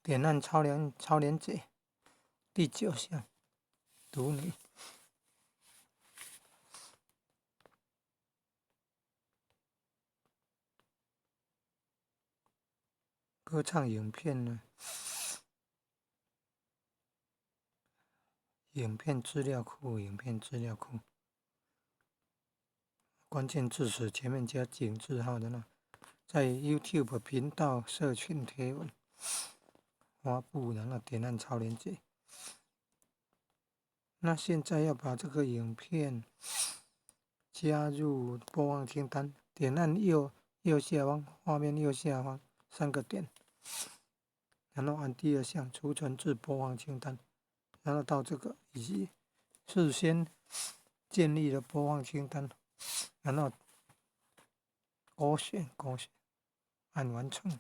點按超連結，第九項，獨女。歌唱影片呢？影片資料庫，影片資料庫，關鍵字詞前面加井字號的呢，在 YouTube 頻道社群貼文發布，然後點按超連結。那現在要把這個影片加入播放清單，點按右下方畫面右下方三個點，然後按第二項儲存至播放清單。然後到這個以及事先建立的播放清單，然後勾選勾選，按完成。